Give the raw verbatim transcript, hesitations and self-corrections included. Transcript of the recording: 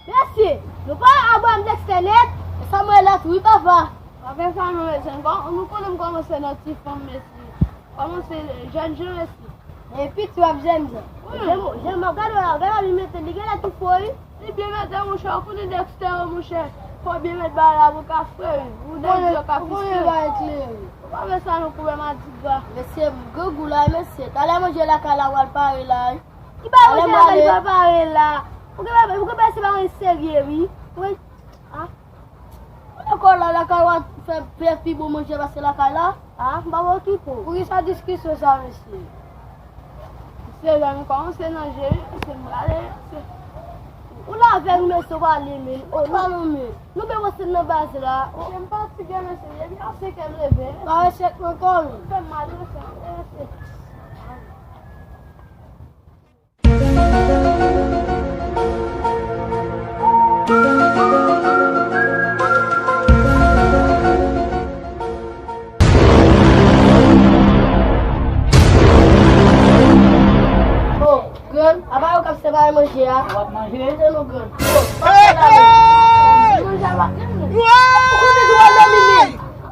Mesye, nou pa abòne Dexter nèt? E sa mwen la tou wi papa. Pa fè sa non mesye, nou pa, nou konnen m kòmanse nan ti fanm mesye. Kòmanse jèn jan mesye. Men piti w ap jèn jan. Wi. Jèn, jèn m ap gade w la, gade li mete, li genlè tou fo wi. Li byen mete monchè, ou konnen Dexter wi monchè. Fò w byen met bagay la pou w ka fre wi. Ou nèg di yo ka fiske. Ou pa fè sa non koube madigra. Mesye, m grangou la mesye. Talè manje lakay la w al pare la wi. Ki bagay manje lakay li pa pare la? Ou gen bagay, ou gen bagay se pa yon serye wi. Wi. Ah. Ou dakò la, lakay w ap fè, fè pi bon manje pase lakay la? Ah, m pa okipe w. Poukisa diskisyon sa, mesye? Mesye, lè m kòmanse nan je, mesye, m prale, mesye. Ou la avè m, mesye, ou pale, men. Ou pale, men. Nou byen wè se nan baz la. Mesye, m fatige, mesye. Depi a senk è m leve, mesye. Parèse k nan kò w. Fè m mal, mesye, mesye. Oh, grann, apa yo k ap separe manje a? W ap manje? Se nou, grann. Oh, pa fè la, grann. Manje a pa, grann.